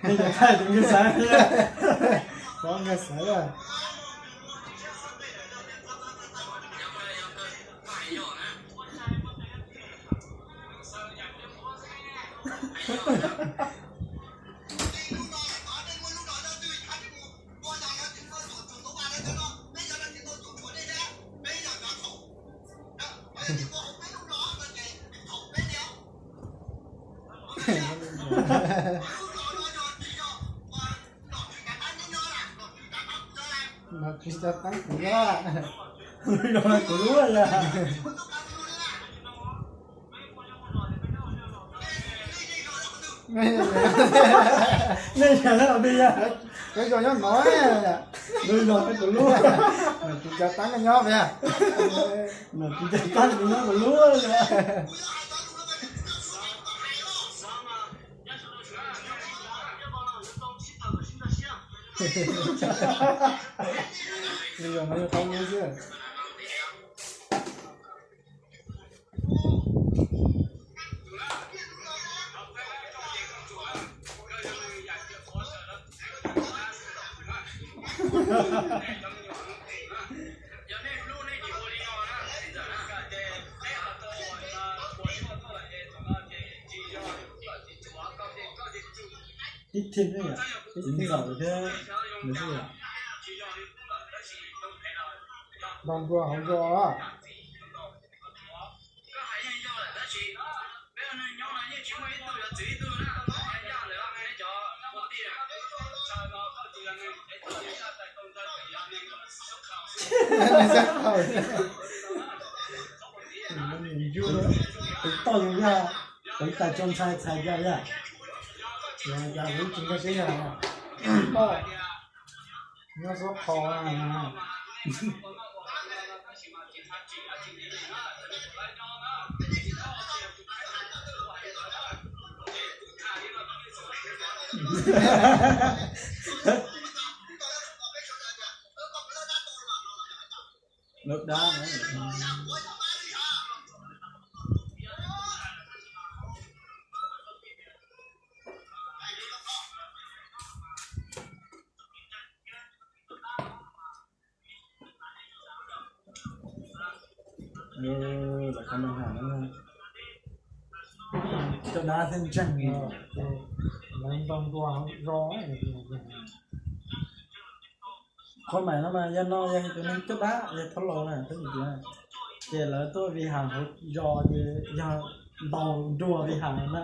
Nej cov thaij tus nkawd xaiv, pov nkawd xaiv lawm. Nom tswv cov teeb kuv nyob, kuv lub lawm. Nej yog leej twg yog? Peb zoo nyob no, lub zos kuv lub. Nom tswv cov teeb nyob peb. Nom tswv cov teeb kuv nyob kuv lub lawm. Lub zos no yog tau lub xwb. Ib txhia ne yom, txiv ntxawm thiab nws xwb yom. Nrog ntua hauv zos. Tus toj yog, tus tas tso ntshai txhais yog yog. Yog yog lub tsis nkag siab yog toj. Nyob suab qho na. Lub dab na. Lawv qhov no na, cov dab thiaj ntseeg. Lawv nrog ntua zos. Qhov maim no mas yog no yog tus neeg coj dab yog thaub laus na, thaub yim tias, ces lawv tuaj vi has hauv zos ces yog ntaus nruas vi has na.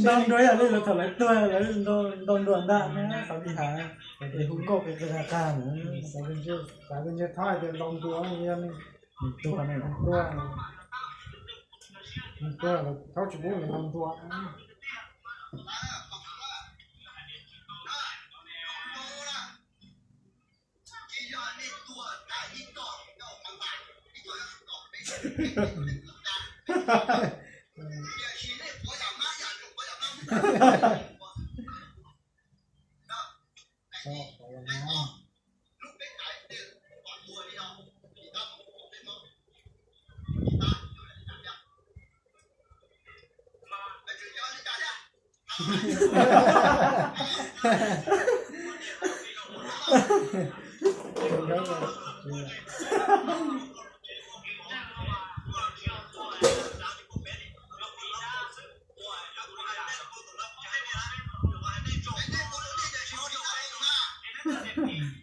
Ntaus nruas yog li lawv thaum lawv tuag lawv ntaus nruas ntag na, qhov vi has es hu nkauj qis qis qas na. Xav tias nws thaub hais tias ntaus nruas yog nws tuag na. Nws tuag, nws tuag lawv thaub tsis pub nws ntaus nruas.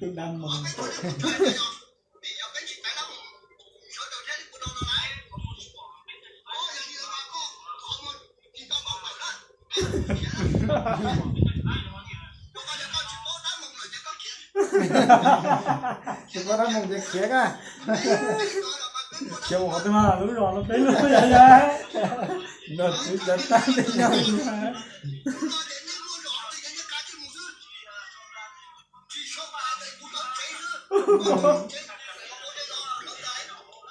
Tus dab mus. Tsis paub dab mus ces khiav koj. Khiav mus qhov twg mas lub zos no peb lub yog yog. Nom tswv cov dab peb nyob.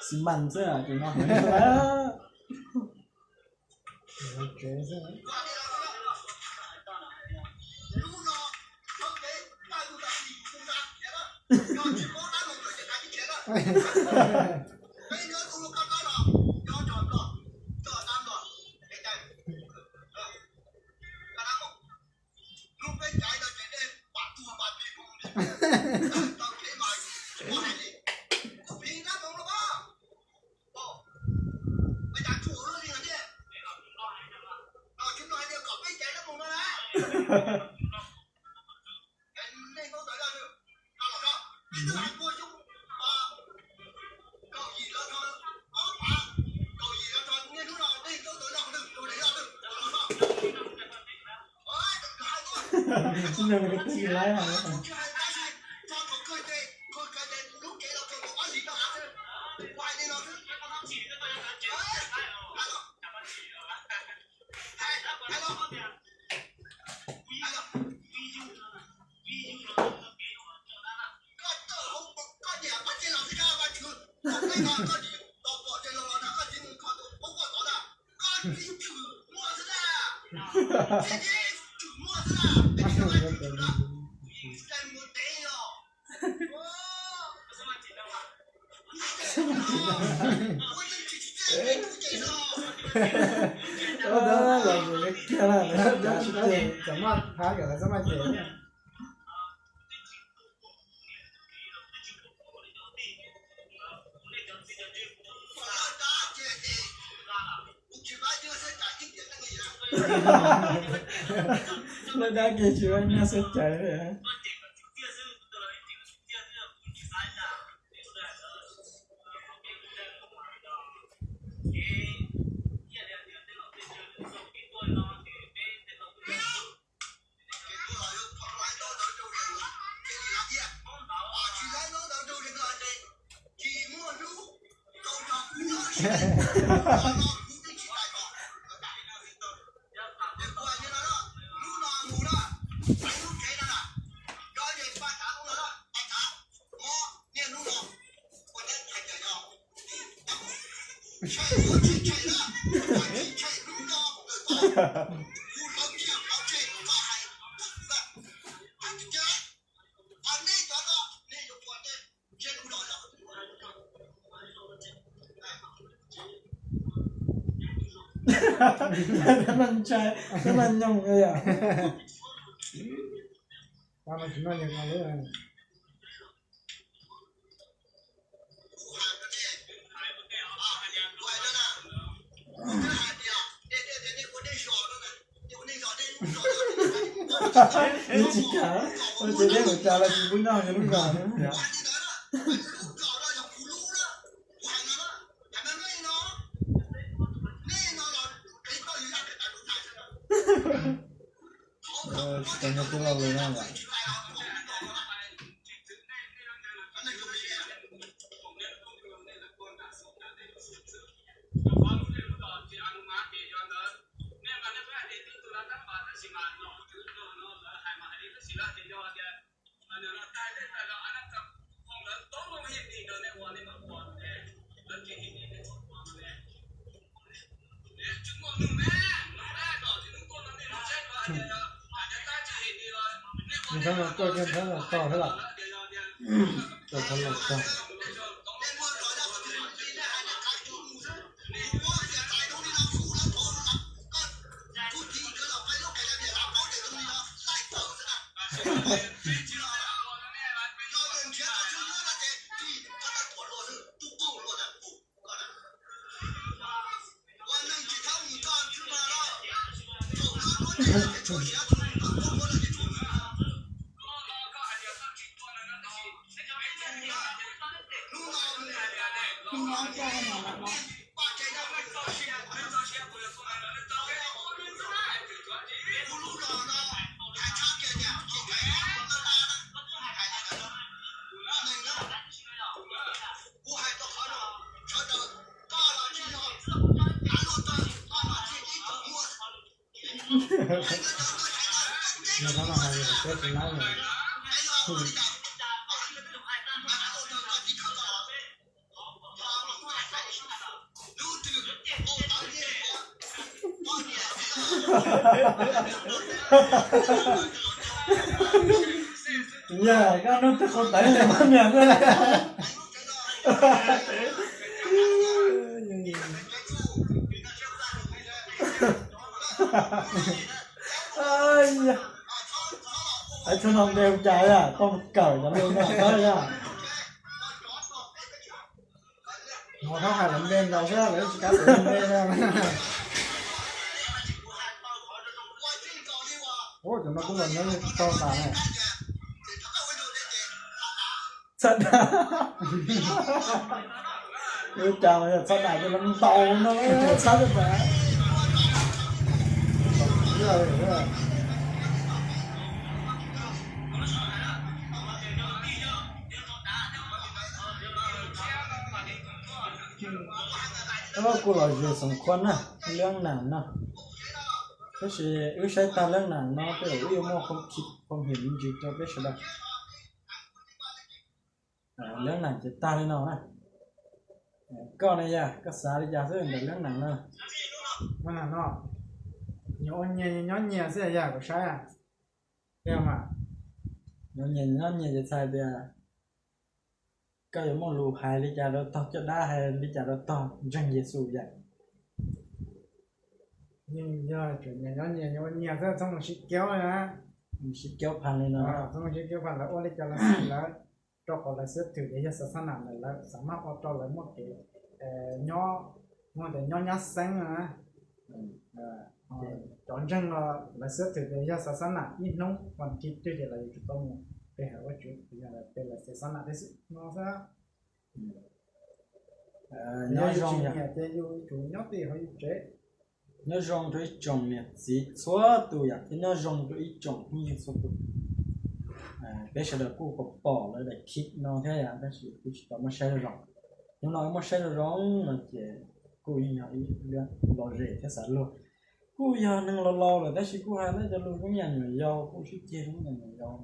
Xi măng xwb ces no heev lawm. Nws twb tsis laib heev. Ua ntawd los mus li kiag na, cov maj thab cov xab maj ces. Lawv dab kiag tsis muaj nyiaj xwb caiv li. Nws ntshai, nws mas nyoog yom. Nws tsis kam, ua ces dej mus cas los tsis pub noj yus lub zos na. Tsis tau nyob tub loj li na yom. Nws thab no koj, nws thab no tog thiab los? Koj thab los tog. Nws thab no hais peb tsis laib lawm. Yog koj nug twg qhov tawv li poj niam xwb. Hais txog no npe hu cas yog koj mus kawm cov lus no tau yog. Mus thab hais lawv npe ntau xwb lawv tsis kam lawv npe. Ua cov no kuj los nyob tsis tau tas na. Txhab dais. Ua cas mas yog txhab dais ces lawv ntaus no txhab dais. Kuj los zes xoom khuab na, leej nam no. Tab sis wb saib tag leej nam no tej zaum wb yuav muaj khoom khib khoom him me ntsis rau peb sawv daws. Leej nam ces tag li no na. Koj ne yog koj xav li cas xwb ntawm leej nam no? Leej nam no, nyias ua nyias nyob nyias xwb yog kuv saib. Nyob nyias nyob nyias ces txhais tias koj yuav muaj lus hais li cas rau tog coj dab, hais li cas rau tog ntseeg Yexus yom. Yeej yog tseem nyias nyob nyias, nyias ua nyias xwb, txhob mus sib kiaub li na. Mus sib kiaub phas li no. Txhob mus sib kiaub phas, lawv ua li cas los xij lawv, rau qhov lawv xub thwm tias yog xa xab nam ntawm lawv, xav maj ua rau lawv muaj kev nyob, muaj tias nyob nyab xeeb no na. Cov ntseeg los lawv xub thwm tias yog xa xab nam ib hnub vas thiv twg ces lawv yuav tsum tau mus pe hawm Vajtswv, yog lawv pe lawv xa xab nam thiab xwb no xwb. Nyob zoo, ces yus tsum nyob tim hauv yus tsev. Nyob zoo rau ib tsoom niam txiv txhua tus yom, thiab nyob zoo rau ib tsoom phooj ywg txhua tus. Peb sawv daws kuj pom pom lawv daim khib no thiab yom, tab sis kuj tsis tau muab saib zoo zoo. Hnub no muab saib zoo zoo no ces kuj yeej yog ib lub lom zem thiab xav luag. Kuj yog neeg laus laus lawm tab sis kuj hais lawm cov lus zoo yam nyuam yaus, kuj sib ceg zoo yam nyuam yaus.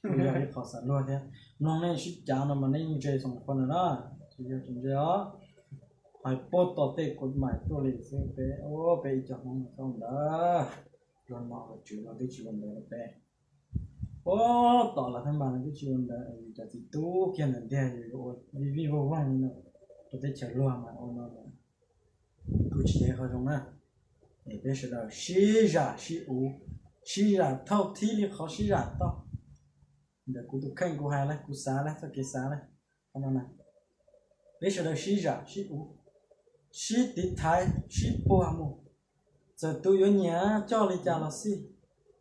Kuj yog ib qho xav luag thiab. Mloog nej sib cav no mas nej yeej ntse xoom khuab ntawd na, tsis yog tsis ntse os. Hais puag tom tej kuv mam tuaj li xwb peb, peb ib co Hmoob no txhob ua ntawd. Luag nom luag tswv luag twb tsis ua ntawd rau peb. Puag tom lawv thiab mas lawv twb tsis ua ntawd, yus cov txiv tub kiag ntawm ntiag yus yuav ua vij vij voog voog li no rau teb chaws luag mas ua no kuj tsis yog qhov zoo na. Es peb sawv daws sib zam sib uv, sib zam thauj thib li qhov sib zam tau. Ntawm kuv tus kheej kuv hais lawm, kuv xav lawm, txoj kev xav lawm. Qhov no na, peb sawv daws sib zam sib uv, sib tiv thaiv sib puag mus. Txawm tus yuav nyiam coj li cas los xij,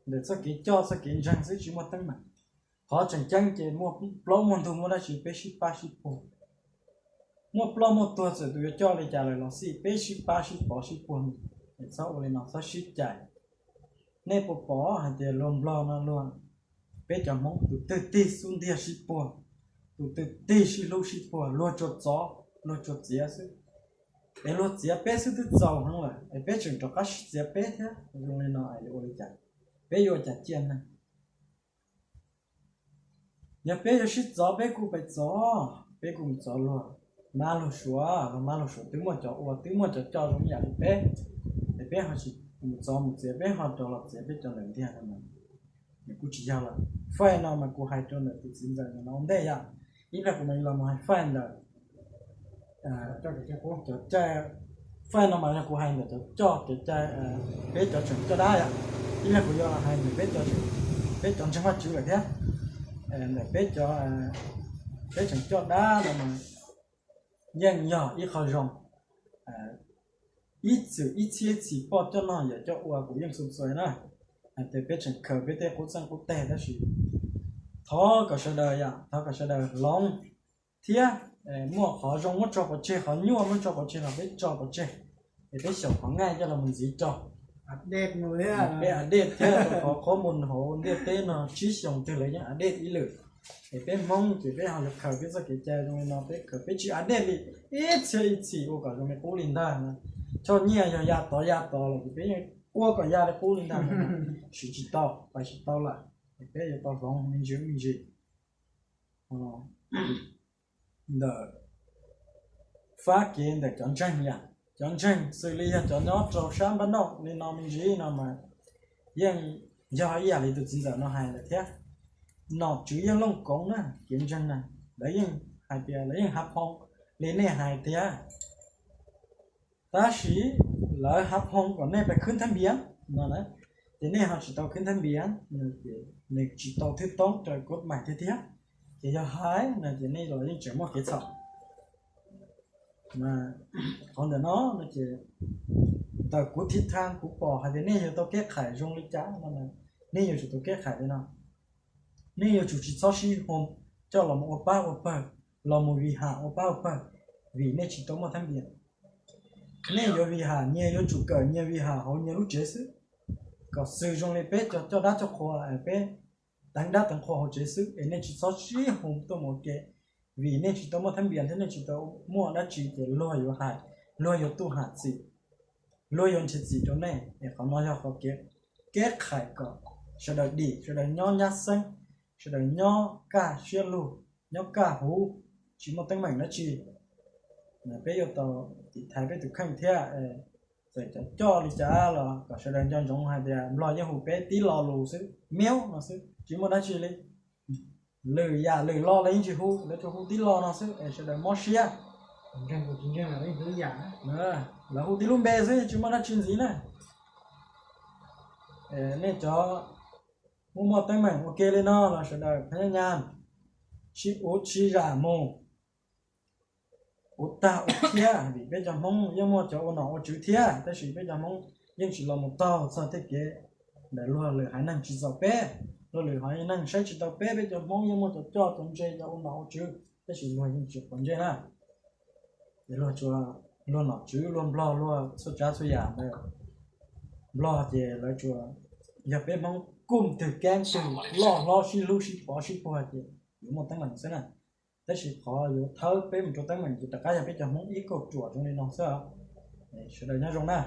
ntawm txoj kev coj txoj kev ntseeg xwb tsis muaj teeb meem. Qhov tseem ceeb ces muaj plaub muaj ntug muaj dab tsi peb sib pab sib puag. Muaj ploj muaj tuag txawm tus yuav coj li cas lawm los xij peb sib pab sib pov sib puag mus. Es txhob ua li no, txhob sib cais. Nej puas pom hais tias luag Nplog no luag, peb cov Hmoob tus twg tig xub ntiag sib puag, tus twg tig sib hlub sib puag, luag tsuas txov luag tsuas txiav xwb. Es luag txiav peb xwb twb txaus heev lawm es peb tseem rov qab sib txiav peb thiab, zoo li no es yuav ua li cas? Peb yuav ua cas ciaj neeg? Yog peb yuav sib txov peb kuj pais txov, peb kuj mus txov luag mab luag suav, luag mab luag suav twb muaj cov ua twb muaj cov coj zoo ib yam li peb, es peb ho tsis mus txov mus txiav, peb ho rov los txiav peb cov ntawm ntiag no. Nws kuj tsis yog lawm. Faij no mas kuv hais rau ntawm tus txiv ntxawm no ua ntej yom, ib pliag kuv mam los mus hais faij ntawm cov caij, faij no mas yog kuv hais ntawm cov coj kev cai, peb cov tseem coj dab yom, ib pliag kuv yuav los hais ntawm peb cov, peb cov ntseeg Vajtswv lawm thiab. Ntawm peb cov, peb tseem coj dab no mas yeej yog ib qho zoo. Ib txwm ib txhiab txhis poj coj noj yawm coj ua kuv yeej xu txuas na, hais tias peb tseem khaws peb tej qub txeej qub teg tab sis thov kom sawv daws yom, thov kom sawv daws hloov thiab muaj qhov zoo muab tso pov tseg, qhov nyuaj muab tso pov tseg los peb tso pov tseg, es peb xyaum qhov nqaij coj los mus ntxiv rau. Peb update thiab rau qhov qhuab npuas hauv ntiaj teb no tsib xyoos twg lawv yeej update ib lwm. Es peb Hmoob ces peb ho yuav khaws peb txoj kev cai zoo li no, peb khaws peb tsis update li, ib txhiab ib txhis ua kom zoo li qub li ntag. Choj nyiaj yog ya tod ya tod los ces peb yeej ua kom ya li qub li ntag, siv tsis tau, pais tsis tau lawm. Es peb yuav tau hloov me ntsis me ntsis ntawm fab kev ntawm cov ntseeg yom, cov ntseeg xws li yog cov nyob rau sab npab noj li no me ntsis no mas yeej yog ib yam li tus txiv ntxawm no hais lawm thiab. Nom tswv yeej looj koov na, kev ntseeg na, lawv yeej hais tias lawv yeej hav phoo li nej hais tias, tab sis lawv hav phoo kom nej pais khwb thab npias no na, ces nej ho tsis tau khwb thab npias, nws tsis tau thwj toob rau koj mais thiab thiab, ces yog hais no ces nej los yeej tseem muaj kev txhaum. Qhov ntawm no no ces ntawm kuv thib thab kuv pom hais tias nej yuav tau keb khais zoo li cas no, nej yuav tsum tau keb khais li no. Nej yuav tsum tsis txhob sib hoo coj los ua pab ua pawg, los mus vim ham ua pab ua pawg, vim nej tsis tau muaj thab npias. Nej yuav vim ham, nyias yuav tsum kawm nyias vim ham hauv nyias lub tsev xwb, kom xws zoo li peb cov coj dab coj qhua, peb teev dab teev qhua hauv tsev xwb, es nej tsis txhob sib hoo tuaj mus ua ke, vim nej tsis tau muaj thab npias thiab nej tsis tau muaj dab tsi ces luag yuav hais, luag yuav tuaj ham txim, luag yuav nrhiav txim rau nej. Es qhov no yog qhov kev keb khais kom sawv daws dim, sawv daws nyob nyab xeeb, sawv daws nyob kaj siab lug, nyob kaj huv, tsis muaj teeb meem dab tsi. Peb yuav tau tiv thaiv peb tus kheej thiab. Txawm cov coj li cas los kom sawv daws nco ntsoov hais tias Nplog yeej hu peb tib lo lus xwb, miaub no xwb, tsis muaj dab tsi li. Lwm yam lwm lo lawv yeej tsis hu, lawv tsuas hu tib lo no xwb es sawv daws mob siab. Lawv hu tib lub npe xwb, tsis muaj dab tsi ntxiv na. Nej cov muaj muaj teeb meem ua ke li no los sawv daws phab nyab nyab, sib uv sib zam mus, uv tag uv thiab, vim peb cov Hmoob yeej muaj cov ua nom ua tswv thiab, tab sis peb cov Hmoob yeej tsis los mus taug txog tej kev ntawm luag lwm haiv neeg tsis txaus peb, luag lwm haiv neeg saib tsis taus peb, peb cov Hmoob yeej muaj cov coj cov ntse cov ua nom ua tswv, tab sis luag yeej tsis quav ntsej na. Ces luag tsuas, luag nom tswv luag Nplog luag txhua tsav txhua yam ntawd, Nplog ces lawv tsuas, yog peb Hmoob kuj twg keeb twg loj hlob sib hlub sib pov sib puag ces yuav muaj teeb meem xwb na. Tab sis qhov yuav thawb peb mus rau teeb meem ces rov qab yog peb cov Hmoob ib kauj ruam zoo li no xwb. Sawv daws nyob zoo na.